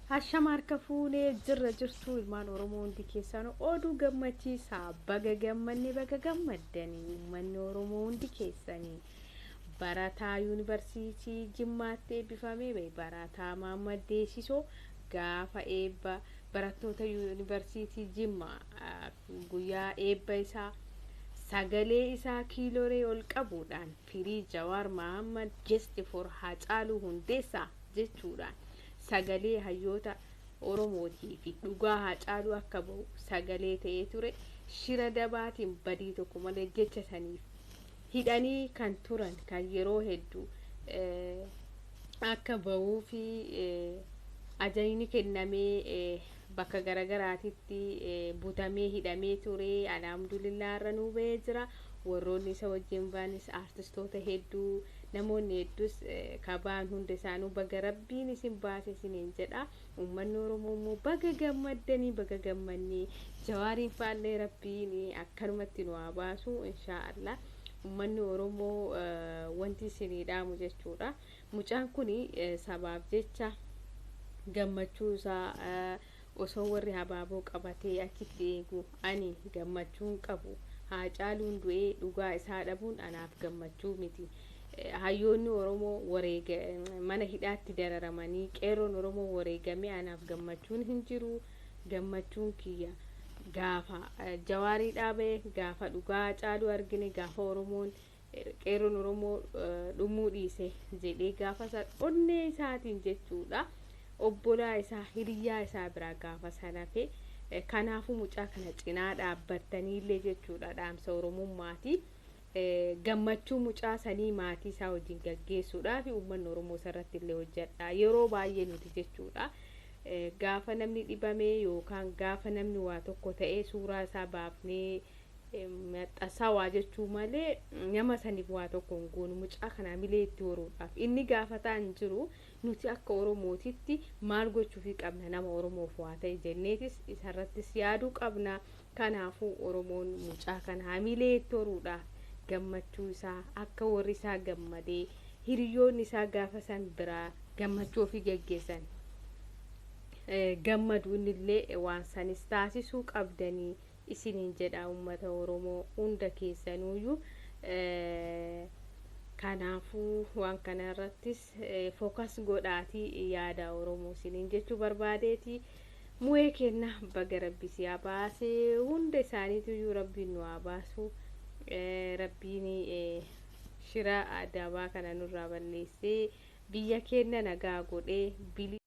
Hashama harka fuunee jirra jirtuu ilmaan Oromoo hundi keessanuu oduu gammachiisaa baga gammanne baga gammaddanii uummanni Oromoo hundi keessanii barataa yuunivarsiitii Jimmaatti eebbifamee ba'e barataa Mahammad Deessisoo gaafa eebba barattoota yuunivarsiitii Jimmaa guyyaa eebba isaa sagalee isaa kiiloree ol qabuudhaan firii Jawaar Mahammad Justice for Haacaaluu Hundeessaa jechuudhaan sagalee hayyoota Oromootii fi dhugaa Haacaaluu akka bahu sagalee ta'ee ture shira dabaatiin badii tokko malee jecha saniif hidhanii kan turan kan yeroo hedduu akka bahuu fi ajajni kennamee bakka garagaraatitti butamee hidhamee ture alhamdulillah irra nuu bahee jira warroonni isa wajjin ba'anis aartistoota hedduu namoonni hedduus kabaan hunda isaanuu baga rabbiin isin baase isiniin jedha uummanni oromoo immoo baga gammaddanii baga gammannee jawaariin faallee rabbiin akkanumatti nu haa baasu inshaa allah uummanni oromoo wanti isinii dhaamu jechuudha mucaan kun sabaaf jecha gammachuu isaa osoo warri habaaboo qabatee achitti eegu ani gammachuun qabu Haacaaluun du'ee dhugaa isaa dhabuun anaaf gammachuu miti. Hayyoonni Oromoo wareega mana hidhaatti dararamanii qeerroon Oromoo wareegamee anaaf gammachuun hin jiru. Gammachuun kiyya gaafa jawaarii dhaabee gaafa dhugaa Haacaaluu argine gaafa Oromoon qeerroon Oromoo dhumuu dhiise jedhee gaafa san onnee isaatiin jechuudha. Obbolaa isaa hiriyaa isaa biraa gaafa sana hafe kanaafuu mucaa kana cinaa dhaabbattaniillee jechuudha dhaamsa Oromummaati. Gammachuu mucaa sanii maatii isaa wajjin gaggeessuudhaaf uummanni Oromoo isarratti illee hojjedha. Yeroo baay'ee nuti jechuudha. Gaafa namni dhibame yookaan gaafa namni waa tokko ta'ee suuraa isaa baafnee maxxansaa waa jechuu malee nama saniif waa tokko hin goonu mucaa kana hamilee itti horuudhaaf inni gaafataa hin jiru nuti akka oromootitti maal gochuufii qabna nama oromoof waa ta'e jenneetis isarrattis yaaduu qabna kanaafuu oromoon mucaa kana hamilee itti horuudhaaf gammachuu isaa akka warri isaa gammadee hiriyoonni isaa gaafa san biraa gammachuu ofii geggeessan gammadu innillee waan sanis taasisuu qabdanii isiniin jedha uummata oromoo hunda keessanuuyyuu kanaafuu waan kana irrattis focus godhaatii yaada oromoo isiniin jechuu barbaadeeti mu'ee kenna baga rabbi si haa baasee hunda isaaniituyyuu rabbiin nu haa baasu rabbiin shira adabaa kana nurraa balleessee biyya keenya nagaa godhee bili.